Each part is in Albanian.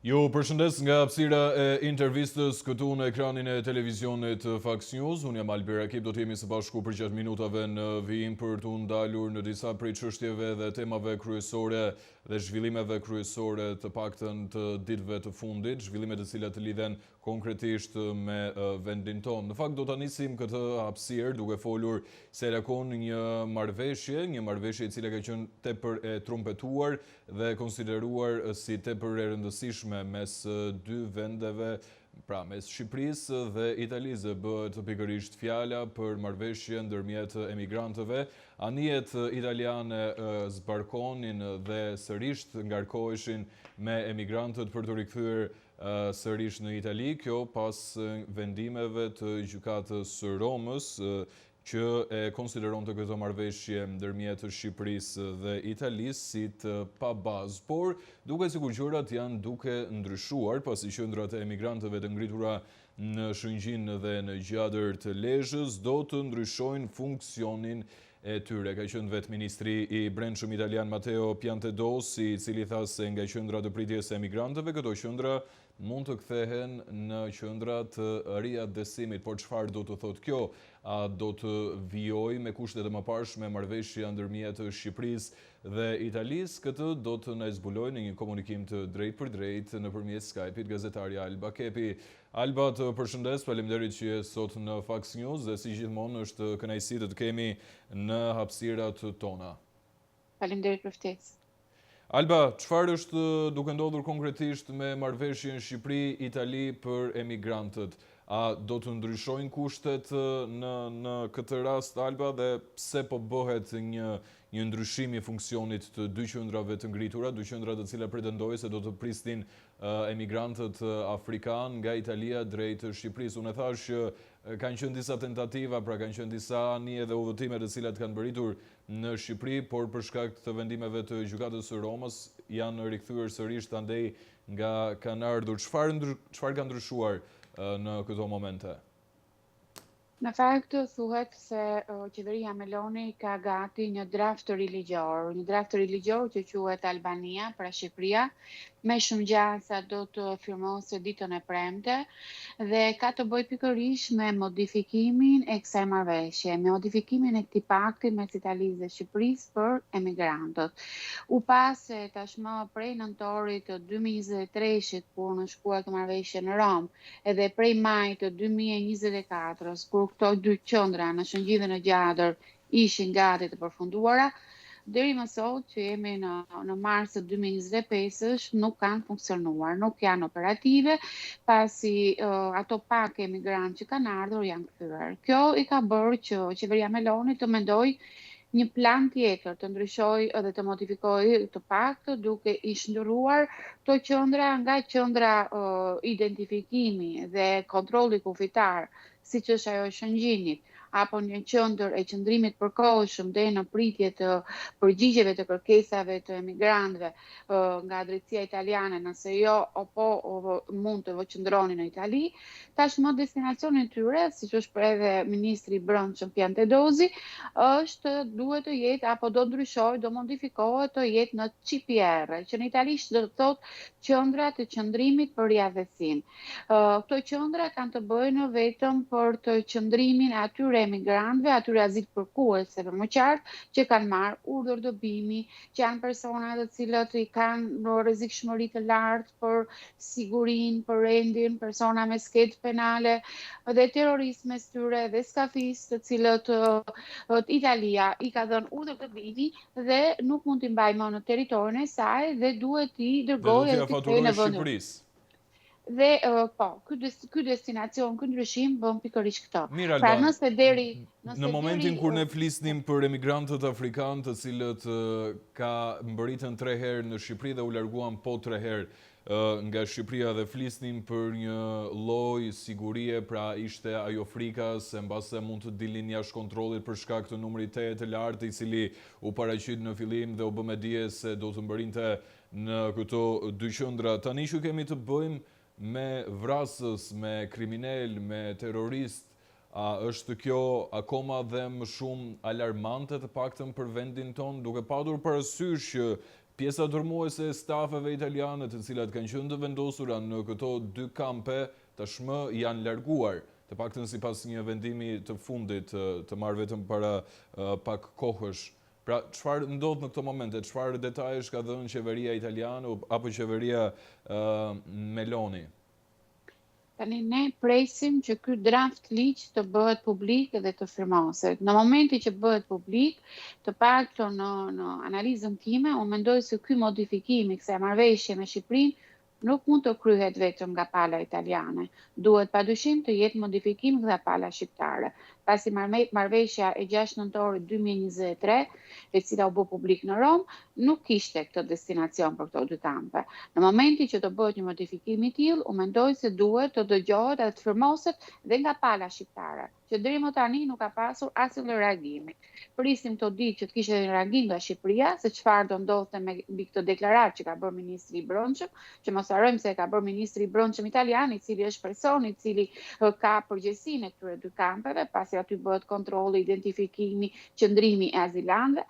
Ju përshëndes nga hapësira e intervistës këtu në ekranin e televizionit Fax News. Unë jam Albi Rakip, do të jemi së bashku përgjatë minutave në vijim për t'u ndalur në disa prej çështjeve dhe temave kryesore dhe zhvillimeve kryesore të paktën të ditëve të fundit, zhvillime të cilat lidhen konkretisht me vendin tonë. Në fakt do ta nisim këtë hapësirë duke folur se lakon një marrëveshje, një marrëveshje e cila ka qenë tepër e trumpetuar dhe konsideruar si tepër e rëndësishme mes dy vendeve, pra mes Shqipërisë dhe Italisë bëhet pikërisht fjala për marrëveshje ndërmjet emigrantëve. Anijet italiane zbarkonin dhe sërisht ngarkoheshin me emigrantët për t'u rikthyer sërish në Itali, kjo pas vendimeve të Gjykatës së Romës, që e konsideronte këtë marrëveshje ndërmjet Shqipërisë dhe Italisë si të pabazë. Por, duket sikur gjërat janë duke ndryshuar, pasi qendrat e emigrantëve të ngritura në Shëngjin dhe në Gjadër të Lezhës do të ndryshojnë funksionin e tyre. Ka qenë vetë ministri i Brendshëm italian Matteo Piantedosi, i cili tha se nga qendra të pritjes së emigrantëve, këto qendra mund të kthehen në qendra të riatdhesimit. Por çfarë do të thotë kjo? A do të vijojë me kushtet e mëparshme marrëveshja ndërmjet Shqipërisë dhe Italisë? Këtë do të na e zbulojë në një komunikim të drejtpërdrejtë nëpërmjet Skype-it gazetarja Alba Kepi. Alba, të përshëndes, faleminderit që je sot në Fax News dhe si gjithmonë është kënaqësi të të kemi në hapësirat tona. Faleminderit për ftesë. Alba, çfarë është duke ndodhur konkretisht me marrëveshjen Shqipëri-Itali për emigrantët? A do të ndryshojnë kushtet në në këtë rast Alba dhe pse po bëhet një një ndryshim i funksionit të dy qendrave të ngritura, dy qendra të cilat pretendohej se do të prisnin emigrantët afrikanë nga Italia drejt Shqipërisë. Unë e thashë që kanë qenë disa tentativa, pra kanë qenë disa anije dhe udhëtime të cilat kanë mbërritur në Shqipëri, por për shkak të vendimeve të Gjykatës së Romës janë rikthyer sërish andej nga kanë ardhur. Çfarë çfarë ka ndryshuar në këto momente? Në fakt thuhet se qeveria Meloni ka gati një draft të ri ligjor, një draft të ri ligjor që quhet Albania, pra Shqipëria, me shumë gjasa do të firmoset ditën e premte dhe ka të bëjë pikërisht me modifikimin e kësaj marrëveshje, me modifikimin e këtij pakti mes Italisë dhe Shqipërisë për emigrantët. U pa se tashmë prej nëntorit të 2023-shit kur u nënshkrua kjo marrëveshje në Romë, Edhe prej majit të 2024-ës, kur këto dy qendra në Shëngjin dhe në Gjadër ishin gati të përfunduara, deri më sot që jemi në në mars të 2025-ës nuk kanë funksionuar, nuk janë operative, pasi uh, ato pak emigrantë që kanë ardhur janë kthyer. Kjo i ka bërë që qeveria Meloni të mendojë një plan tjetër, të ndryshojë dhe të modifikojë këtë pakt duke i shndërruar këto qendra nga qendra identifikimi dhe kontrolli kufitar, siç është ajo e Shëngjinit, apo një qendër e qëndrimit përkohshëm deri në pritje të përgjigjeve të kërkesave të emigrantëve nga drejtësia italiane, nëse jo apo mund të qëndronin në Itali, tashmë destinacioni i tyre, siç është shprehur edhe ministri i Brendshëm Piantedosi, është duhet të jetë apo do ndryshojë, do modifikohet të jetë në CPR, që në italisht do të thotë qendra të qëndrimit për riatdhesim. Këto qendra kanë të bëjnë vetëm për të qëndrimin e atyre emigrantëve, atyre azilkërkuesve, më qartë, që kanë marrë urdhër dëbimi, që janë persona të cilët i kanë në rrezikshmëri të lartë për sigurinë, për rendin, persona me skedë penale dhe terroristë mes tyre dhe skafistë të cilët Italia i ka dhënë urdhër dëbimi dhe nuk mund t'i mbajë më në territorin e saj dhe duhet t'i dërgojë dhe t'i kthejë në vendin. Dhe po, ky ky destinacion, ky ndryshim bën pikërisht këtë. Mirë, pra nëse deri nëse në momentin kur ne flisnim për emigrantët afrikanë, të cilët ka mbërritën tre herë në Shqipëri dhe u larguan po tre herë nga Shqipëria dhe flisnim për një lloj sigurie, pra ishte ajo frika se mbase mund të dilnin jashtë kontrollit për shkak të numrit tejet të lartë i cili u paraqit në fillim dhe u bë me dije se do të mbërrinte Në këto dy qendra, tani që kemi të bëjmë me vrasës, me kriminelë, me terroristë, a është kjo akoma dhe më shumë alarmante të paktën për vendin tonë, duke patur parasysh që Pjesa dërmuese e stafeve italiane të cilat kanë qenë të vendosura në këto dy kampe tashmë janë larguar, të paktën sipas një vendimi të fundit të marrë vetëm para pak kohësh. Pra, çfarë ndodh në këto momente, çfarë detajesh ka dhënë qeveria italiane apo qeveria Meloni? Tani ne presim që ky draft ligj të bëhet publik dhe të firmoset. Në momentin që bëhet publik, të paktën në në analizën time, unë mendoj se ky modifikim i kësaj marrëveshje me Shqipërinë nuk mund të kryhet vetëm nga pala italiane. Duhet padyshim të jetë modifikim nga pala shqiptare. Pasi marrëveshja e 6 nëntorit 2023, e cila u bë publik në Romë, nuk kishte këtë destinacion për këto dy kampe. Në momentin që të bëhet një modifikim i tillë, unë mendoj se duhet të dëgjohet dhe të firmoset dhe nga pala shqiptare, që deri më tani nuk ka pasur asnjë lloj reagimi. Prisnim këto ditë që të kishte një reagim nga Shqipëria se çfarë do ndodhte me mbi këtë deklaratë që ka bërë ministri i Brendshëm, që mos harrojmë se e ka bërë ministri i Brendshëm italian, i cili është person i cili ka përgjegjësinë e këtyre dy kampeve, pasi aty bëhet kontrolli, identifikimi, qëndrimi e azilantëve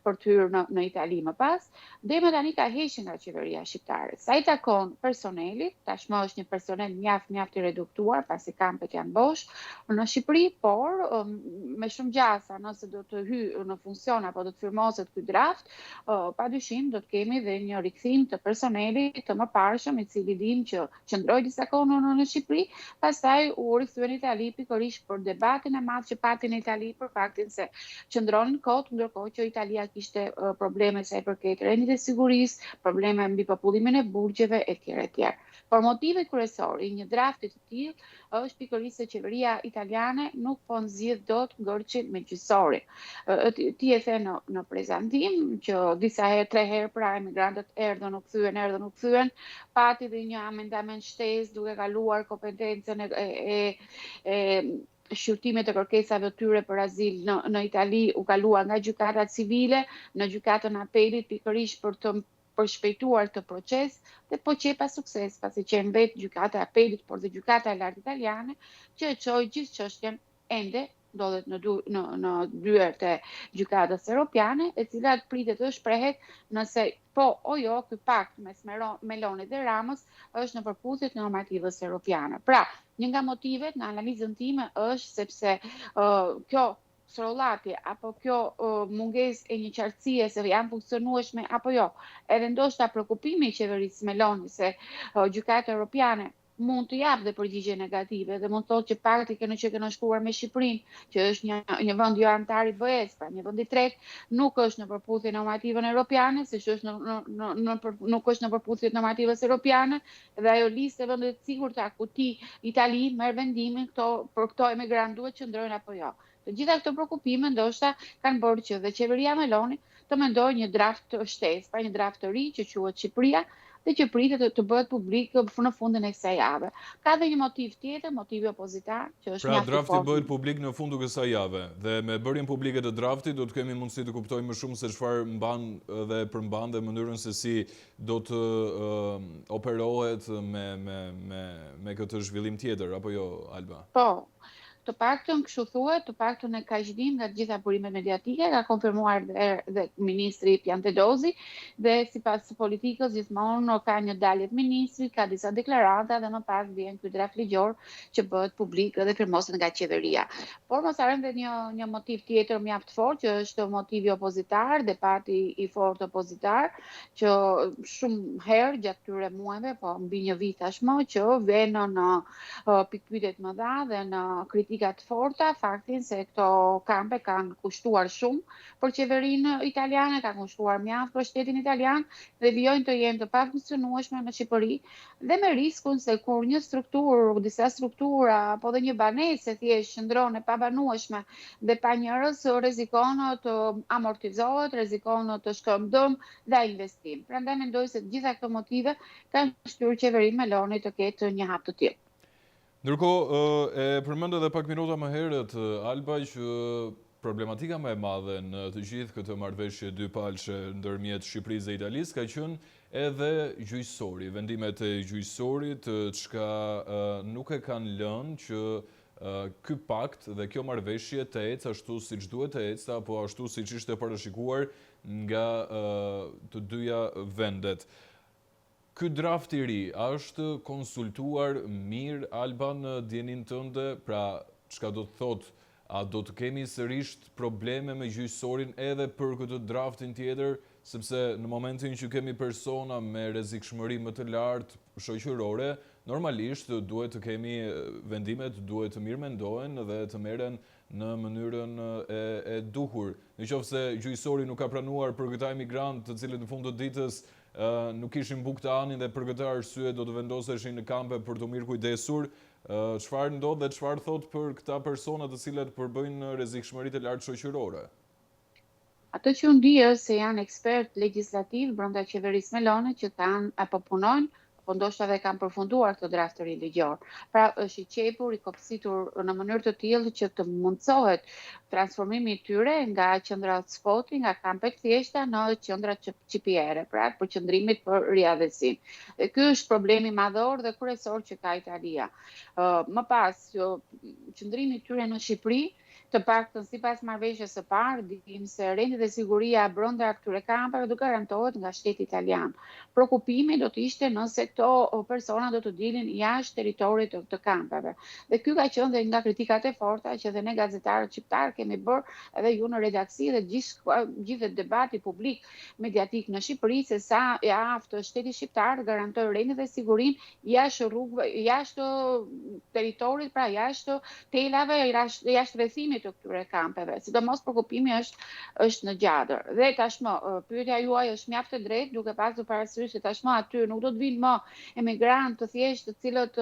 për të hyrë në në Itali më pas. Deri më tani ka heshtje nga qeveria shqiptare. Sa i takon personelit, tashmë është një personel mjaft mjaft i reduktuar, pasi kampet janë bosh në Shqipëri, por um, me shumë gjasa nëse do të hyjë në funksion apo do të firmoset ky draft, uh, padyshim do të kemi dhe një rikthim të personelit të mëparshëm, i cili dimë që qëndroi disa kohë në, në Shqipëri, pastaj u rikthye në Itali pikërisht për debatin e madh që pati në Itali për faktin se qëndronin kot, ndërkohë që Italia kishte probleme sa i përket rendit e sigurisë, probleme mbi popullimin e burgjeve etj etj. Por motivi kryesor i një drafti të tillë është pikërisht se qeveria italiane nuk po zgjidh dot ngërçin me gjyqësorin. Ti e the në, në prezantim që disa herë, tre herë pra emigrantët erdhën, u kthyen, erdhën, u kthyen, pati dhe një amendament shtesë duke kaluar kompetencën e, e, e, e shqyrtimit të kërkesave të tyre për azil në, në Itali u kalua nga gjykata civile në gjykatën e apelit pikërisht për të përshpejtuar këtë proces dhe po qe pa sukses, pasi qenë vetë gjykata e apelit, por dhe gjykata e lartë italiane, që e çoi gjithë çështjen ende ndodhet në du, në në dyert e gjykatës europiane, e cila pritet të shprehet nëse po o jo ky pakt mes Melonit dhe Ramës është në përputhje të normativës europiane. Pra, një nga motivet në analizën time është sepse uh, kjo sorollati apo kjo uh, mungesë e një qartësie se janë funksionueshme apo jo, edhe ndoshta preokupimi i qeverisë Meloni se uh, gjykata europiane mund të japë dhe përgjigje negative dhe mund të thotë që pakti që që ke nënshkruar me Shqipërinë, që është një një vend jo anëtar i BE-s, pra një vend i tretë, nuk është në përputhje normativën europiane, siç është në në në, në për, nuk është në përputhje normativës europiane dhe ajo listë e vendeve të sigurta ku ti Itali merr vendimin këto për këto emigrantë duhet qëndrojnë apo jo. Të gjitha këto preokupime ndoshta kanë bërë që dhe qeveria Meloni të mendojë një draft shtesë, pra një draft të ri që quhet Shqipëria dhe që pritet të, të bëhet publik në fundin e kësaj jave. Ka dhe një motiv tjetër, motivi opozitar, që është pra, mjaft i drafti fortë. bëhet publik në fund të kësaj jave dhe me bërjen publike të draftit do të kemi mundësi të kuptojmë më shumë se çfarë mban dhe përmban dhe mënyrën se si do të uh, operohet me me me me këtë zhvillim tjetër apo jo Alba? Po, Të paktën kështu thuhet, të paktën e kaq dimë nga të gjitha burimet mediatike, ka konfirmuar dhe, dhe ministri Piantedosi dhe sipas politikës gjithmonë ka një dalje të ministrit, ka disa deklarata dhe më pas vjen ky draft ligjor që bëhet publik dhe firmoset nga qeveria. Por mos harrojmë dhe një një motiv tjetër mjaft të fortë që është motivi opozitar, debati i fortë opozitar që shumë herë gjatë këtyre muajve, po mbi një vit tashmë që vjen në pikëpyetje të mëdha dhe në kritika të forta faktin se këto kampe kanë kushtuar shumë për qeverinë italiane, kanë kushtuar mjaft për shtetin italian dhe vijojnë të jenë të pafunksionueshme në Shqipëri dhe me riskun se kur një strukturë, disa struktura apo dhe një banesë e thjesht qëndron e pabanueshme dhe pa njerëz rrezikon të amortizohet, rrezikon të shkojë dëm dhe investim. Prandaj mendoj se të gjitha këto motive kanë shtyrë qeverinë Meloni të ketë një hap të tillë. Ndërkohë, e përmende edhe pak minuta më herët, Alba, që problematika më e madhe në të gjithë këtë marrëveshje dypalëshe ndërmjet Shqipërisë dhe Italisë ka qenë edhe gjyqësori, vendimet e gjyqësorit, çka nuk e kanë lënë që. ky pakt dhe kjo marrëveshje të ecë ashtu siç duhet të ecte apo ashtu siç ishte parashikuar nga të dyja vendet. Ky draft i ri, a është konsultuar mirë Alba në dijeninë tënde, pra çka do të thotë, a do të kemi sërisht probleme me gjyqësorin edhe për këtë draftin tjetër, sepse në momentin që kemi persona me rrezikshmëri më të lartë shoqërore, normalisht duhet të kemi vendimet duhet të mirëmendohen dhe të merren në mënyrën e e duhur. Në qoftë se gjyqësori nuk ka pranuar për këta emigrantë të cilët në fund të ditës nuk kishin bukë të hanin dhe për këtë arsye do të vendoseshin në kampe për t'u mirëkujdesur, çfarë ndodh dhe çfarë thotë për këta persona të cilët përbëjnë rrezikshmëri të lartë shoqërore? Atë që unë di është se janë ekspertë legjislativë brenda qeverisë Meloni që kanë apo punojnë apo ndoshta dhe kanë përfunduar këtë draft të ri ligjor. Pra është i qepur, i kopsitur në mënyrë të tillë që të mundësohet transformimi i tyre nga qendra hotspoti, nga kampe të thjeshta në qendra CPR, pra përqendrimit për riatdhesim. Dhe ky është problemi madhor dhe kryesor që ka Italia. Më pas, qëndrimi i tyre në Shqipëri Të paktën sipas marrëveshjes së parë, dimë se rendi dhe siguria brenda këtyre kampeve do garantohet nga shteti italian. Preokupimi do të ishte nëse këto persona do të dilin jashtë territorit të, të kampeve. Dhe ky ka qenë dhe nga kritikat e forta që dhe ne gazetarët shqiptarë kemi bërë edhe ju në redaksi dhe gjithë gjithë debati publik mediatik në Shqipëri se sa i aftë është shteti shqiptar të garantojë rendin dhe sigurinë jashtë rrugëve, jashtë territorit, pra jashtë telave, jashtë, jashtë rrethimit të këtyre kampeve. Sidomos preokupimi është është në Gjadër. Dhe tashmë pyetja juaj është mjaft e drejtë, duke pasur parasysh se tashmë aty nuk do të vinë më emigrantë të thjeshtë, të cilët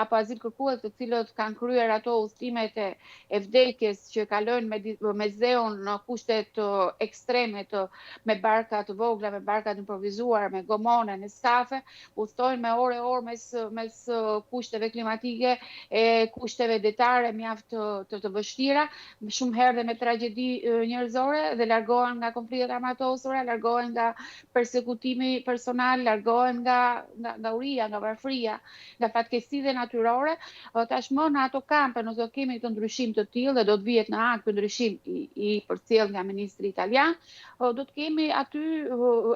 apo azilkërkues të cilët kanë kryer ato udhëtimet e e vdekjes që kalojnë me Mesdheun në kushte të ekstreme të me barka të vogla, me barka të improvizuara, me gomone, në skafe, udhëtojnë me orë e orë mes mes kushteve klimatike e kushteve detare mjaft të, të, të vështira, shumë herë dhe me tragjedi njerëzore dhe largohen nga konfliktet e armatosura, largohen nga persekutimi personal, largohen nga nga, nga uria, nga varfëria, nga fatkeqësitë natyrore, tashmë në ato kampe nëse do kemi këtë ndryshim të tillë dhe do të vihet në akt ky ndryshim i, i përcjellë nga ministri italian, do të kemi aty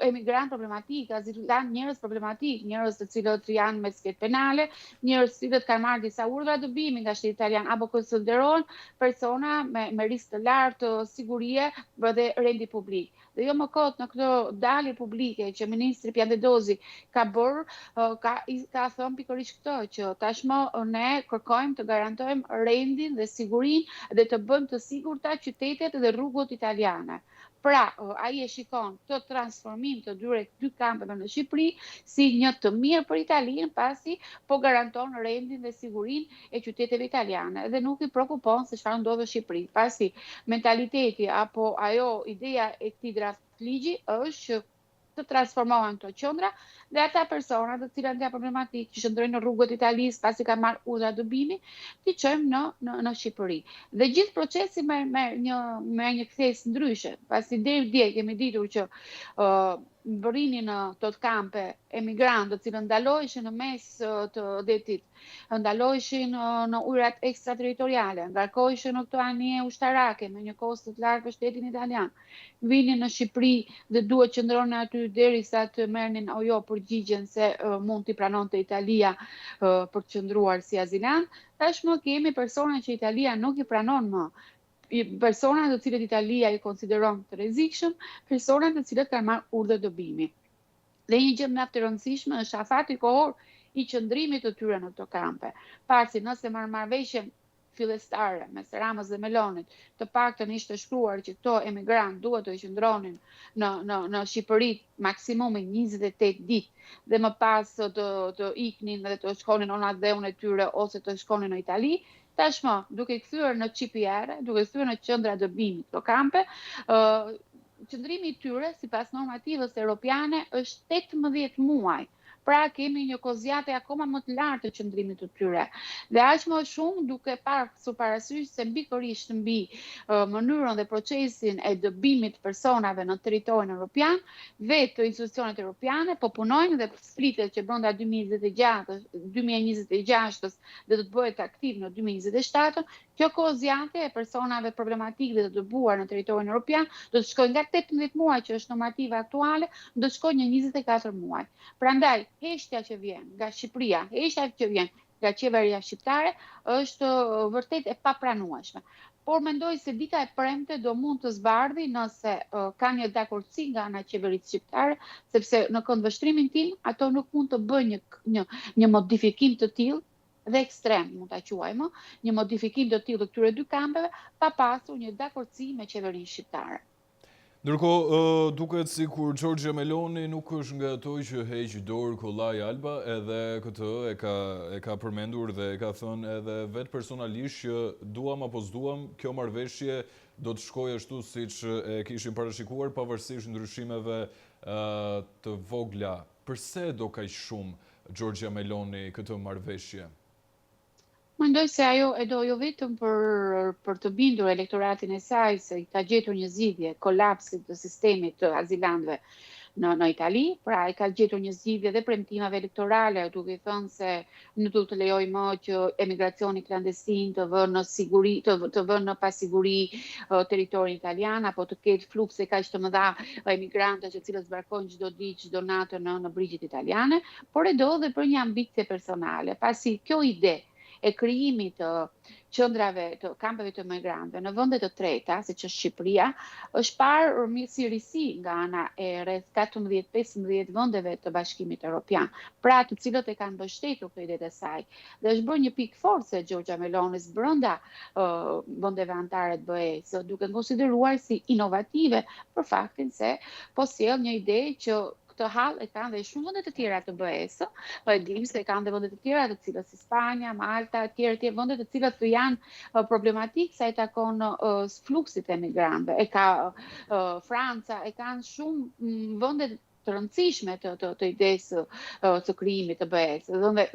emigrantë problematikë, azilantë njerëz problematikë, njerëz të cilët janë me skedë penale, njerëz të cilët kanë marrë disa urdhra dëbimi nga shteti italian apo konsiderohen persona me me risk të lartë sigurie dhe rendi publik. Dhe jo më kot në këtë dalje publike që ministri Piantedosi ka bërë, ka ka thënë pikërisht këtë që tashmë ne kërkojmë të garantojmë rendin dhe sigurinë dhe të bëjmë të sigurta qytetet dhe rrugët italiane. Pra, ai e shikon këtë transformim të dyre dy kampeve në Shqipëri si një të mirë për Italinë, pasi po garanton rendin dhe sigurinë e qyteteve italiane dhe nuk i preokupon se çfarë ndodh në Shqipëri, pasi mentaliteti apo ajo ideja e këtij draft ligji është që të transformohen këto qendra dhe ata persona të cilët janë problematikë që qëndrojnë në rrugët e Italisë pasi kanë marrë urdhra dëbimi, t'i çojmë në në në Shqipëri. Dhe gjithë procesi merr merr një merr një kthesë ndryshe, pasi deri dje kemi ditur që ë uh, mbërrinin në këto kampe emigrantë të cilët ndaloheshin në mes të detit, ndaloheshin në ujërat ekstraterritoriale, ngarkoheshin në këto anije ushtarake me një kosto të lartë për shtetin italian, vinin në Shqipëri dhe duhet qëndronin aty derisa të merrnin o jo përgjigjen se mund t'i pranonte Italia për të qëndruar si azilant. Tashmë kemi persona që Italia nuk i pranon më persona të cilët Italia i konsideron të rrezikshëm, persona të cilët kanë marrë urdhër dëbimi. Dhe një gjë mjaft e rëndësishme është afati kohor i qëndrimit të tyre në këto kampe. Pasi nëse në marrëveshjen fillestare mes Ramës dhe Melonit, të paktën ishte shkruar që këto emigrantë duhet të qëndronin në në në Shqipëri maksimumi 28 ditë dhe më pas të të iknin dhe të shkonin në atdheun e tyre ose të shkonin në Itali, Tashmë, duke i kthyer në CPR, duke i kthyer në qendra dëbimi këto kampe, ë qëndrimi i tyre sipas normativës europiane është 18 muaj. Pra kemi një kohëzgjatje akoma më të lartë të qëndrimit të tyre. Dhe aq më shumë duke pasur parasysh se pikërisht mbi mënyrën dhe procesin e dëbimit të personave në territorin europian, vetë institucionet europiane po punojnë dhe flitet që brenda 2026 2026-ës dhe do të bëhet aktiv në 2027-ën, Kjo kohëzgjatje e personave problematikë dhe të dëbuar në territorin europian do të shkojë nga 18 muaj që është normativa aktuale, do të shkojë në 24 muaj. Prandaj, heshtja që vjen nga Shqipëria, heshtja që vjen nga qeveria shqiptare është vërtet e papranueshme. Por mendoj se dita e premte do mund të zbardhi nëse ka një dakordësi nga ana e qeverisë shqiptare, sepse në këndvështrimin tim ato nuk mund të bëjnë një një një modifikim të tillë dhe ekstrem, mund ta quajmë, një modifikim të tillë të këtyre dy kampeve, pa pasur një dakordësi me qeverinë shqiptare. Ndërkohë, duket sikur Giorgia Meloni nuk është nga ato që heq dorë kollaj Alba, edhe këtë e ka e ka përmendur dhe e ka thënë edhe vetë personalisht që duam apo s'duam, kjo marrëveshje do të shkojë ashtu siç e kishim parashikuar pavarësisht ndryshimeve të vogla. Përse e do kaq shumë Giorgia Meloni këtë marrëveshje? Mendoj se ajo e do jo vetëm për për të bindur elektoratin e saj se i ka gjetur një zgjidhje kolapsit të sistemit të azilantëve në në Itali, pra i ka gjetur një zgjidhje dhe premtimeve elektorale, duke i thënë se nuk do të lejojë më që emigracioni klandestin të vë në siguri, të, të vë në pasiguri territorin italian apo të ketë flukse kaq të mëdha emigrantësh të cilët zbarkojnë çdo ditë, çdo natë në në brigjet italiane, por e do dhe për një ambicie personale, pasi kjo ide e krijimit të qendrave të kampeve të emigrantëve në vende të treta, siç është Shqipëria, është parë si risi nga ana e rreth 14-15 vendeve të Bashkimit Evropian, pra të cilët e kanë mbështetur këtë ide të saj. Dhe është bërë një pikë force e Giorgia Melonis brenda uh, vendeve anëtare të BE-së, duke konsideruar si inovative për faktin se po sjell një ide që këtë hall e kanë dhe shumë vende të tjera të BE-së, po e dimë se kanë dhe vende të tjera të cilat si Spanja, Malta, etj, etj, vende të cilat janë problematik sa i takon fluksit të emigrantëve. E ka Franca, e kanë shumë mm, vende të rëndësishme të të, të idesë së krijimit të BE-së, vende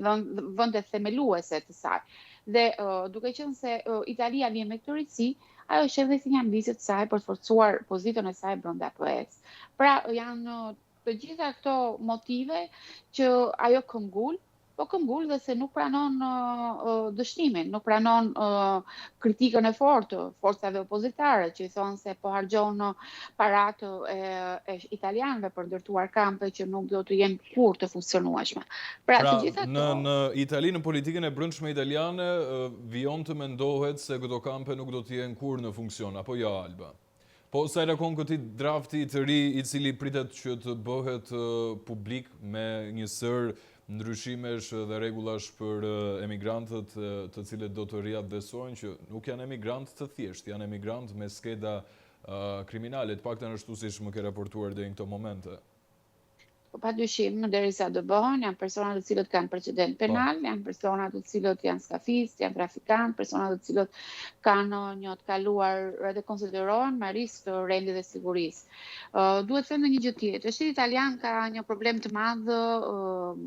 vende themeluese të saj. Dhe duke qenë se Italia vjen me këtë risi, ajo sheh dhe si një ambicie të saj për të forcuar pozitën e saj brenda BE-së. Pra janë të gjitha këto motive që ajo këmbgul, po këmbgul dhe se nuk pranon dështimin, nuk pranon kritikën e fortë të forcave opozitare që i thonë se po harxhon paratë e, e italianëve për ndërtuar kampe që nuk do të jenë kurrë të funksionueshme. Pra, pra të gjitha këto... Në, në Itali, në politikën e brendshme italiane, vijon të mendohet se këto kampe nuk do të jenë kurrë në funksion, apo jo, Alba? Po, sa i takon këtij drafti të ri i cili pritet që të bëhet publik me një sërë ndryshimesh dhe rregullash për emigrantët të cilët do të riatdhesohen që nuk janë emigrantë të thjeshtë, janë emigrantë me skeda kriminale, të paktën ashtu siç më ke raportuar deri në këto momente. Po pa dyshim, derisa dëbohen, janë persona të cilët kanë precedent po. penal, janë persona të cilët janë skafistë, janë trafikantë, persona të cilët kanë uh, një të kaluar edhe konsiderohen me risk të rendit dhe sigurisë. Uh, duhet thënë një gjë tjetër, shteti italian ka një problem të madh uh,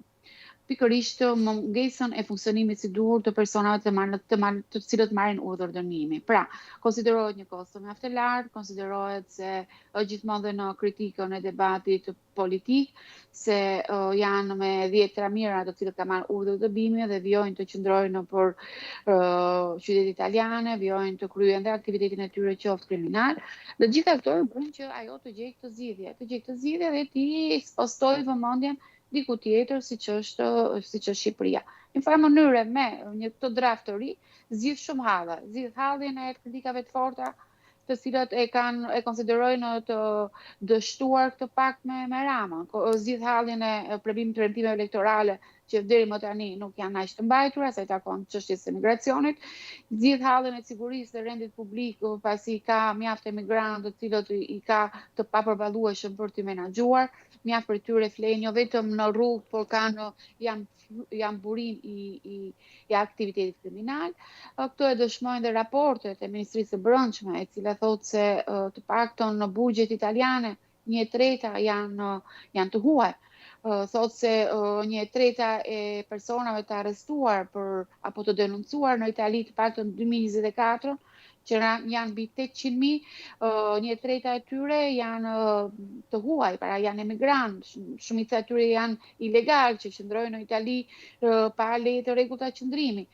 pikërisht mungesën e funksionimit si duhur të personave të marrë të marrë të cilët marrin urdhër dënimi. Pra, konsiderohet një kosto mjaft e lartë, konsiderohet se është gjithmonë dhe në kritikën e debatit politik se uh, janë me dhjetëra mijëra të cilët kanë marrë urdhër dëbimi dhe vijojnë të qëndrojnë nëpër uh, qytetet italiane, vijojnë të kryejnë dhe aktivitetin e tyre qoftë kriminal. Dhe gjitha këto bëjnë që ajo të gjejë këtë zgjidhje, të gjejë këtë zgjidhje dhe t'i spostojë vëmendjen diku tjetër siç është siç është Shqipëria. Në një farë mënyre me një këtë draft të ri zgjidh shumë halle, zgjidh hallin e kritikave të forta të cilat e kanë e konsiderojnë të dështuar këtë pakt me me Ramën. Zgjidh hallin e premtimit premtimeve elektorale që deri më tani nuk janë aq të mbajtura sa i takon çështjes së emigracionit, zgjidh hallin e sigurisë dhe rendit publik pasi ka mjaft emigrantë të cilët i ka të papërballueshëm për t'i menaxhuar, mjaft prej tyre flejnë jo vetëm në rrugë, por kanë janë janë burim i i i aktivitetit kriminal. Këto e dëshmojnë dhe raportet e Ministrisë së Brendshme, e cila thotë se të paktën në burgjet italiane një e treta janë janë të huaj. Thotë se një e treta e personave të arrestuar për apo të denoncuar në Itali të paktën 2024, që janë mbi 800.000, një e treta e tyre janë të huaj, pra janë emigrantë, shumica e tyre janë ilegalë që qëndrojnë në Itali pa leje të rregullta qëndrimi.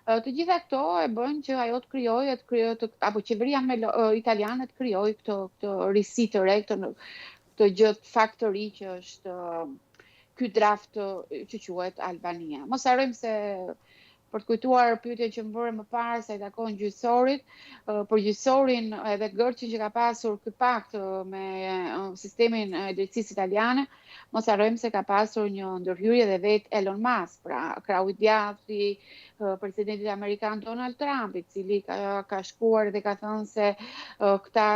Të gjitha këto e bëjnë që ajo të krijojë, të krijojë të, apo qeveria italiane të krijojë këtë këtë risi të re, këtë këtë gjë fakt të ri që është ky draft që quhet Albania. Mos harrojmë se për të kujtuar pyetjen që më bëre më parë sa i takon gjyqësorit, për gjyqësorin edhe ngërçin që ka pasur ky pakt me sistemin e drejtësisë italiane, mos harrojmë se ka pasur një ndërhyrje dhe vetë Elon Musk, pra krahu i djathtë i presidentit amerikan Donald Trump, i cili ka, ka shkuar dhe ka thënë se këta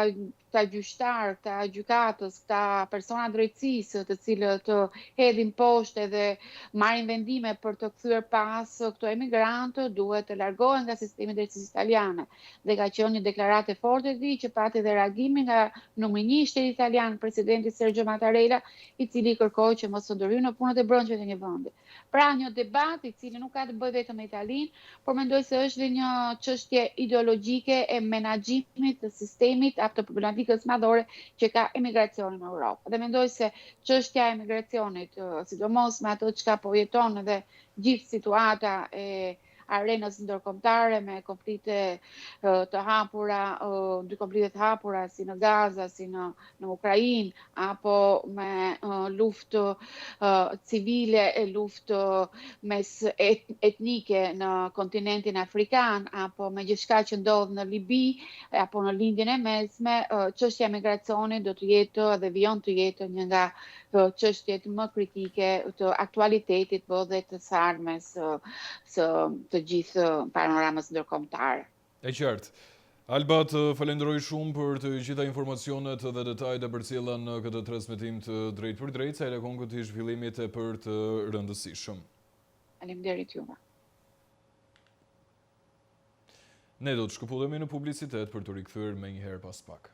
këta gjyqtarë, këta gjykatës, këta persona drejtësisë, të cilët hedhin poshtë edhe marrin vendime për të kthyer pas këto emigrantë, duhet të largohen nga sistemi i drejtësisë italiane. Dhe ka qenë një deklaratë e fortë e tij që pati dhe reagimin nga numri një i shtetit italian, presidenti Sergio Mattarella, i cili kërkoi që mos të ndërhyjë në punët e brendshme të një vendi. Pra një debat i cili nuk ka të bëjë vetëm me Italinë, por mendoj se është dhe një çështje ideologjike e menaxhimit të sistemit apo të problematikës madhore që ka emigracioni në Europë. Dhe mendoj se çështja e emigracionit, sidomos me ato çka po jeton edhe gjithë situata e arenës ndërkombëtare me konflikte të hapura, dy konflikte të hapura si në Gaza, si në në Ukrainë, apo me luftë civile e luftë mes etnike në kontinentin afrikan, apo me gjithçka që ndodh në Libi, apo në Lindjen e Mesme, çështja e migracionit do të jetë dhe vijon të jetë një nga çështjet më kritike të aktualitetit, po dhe të së ardhmes së të gjithë panoramës ndërkombëtare. E qartë. Alba, të falenderoj shumë për të gjitha informacionet dhe detajet e përcjella në këtë transmetim të drejtpërdrejtë sa i takon këtij zhvillimi tepër të rëndësishëm. Faleminderit juve. Ne do të shkëputemi në publicitet për t'u rikthyer menjëherë pas pak.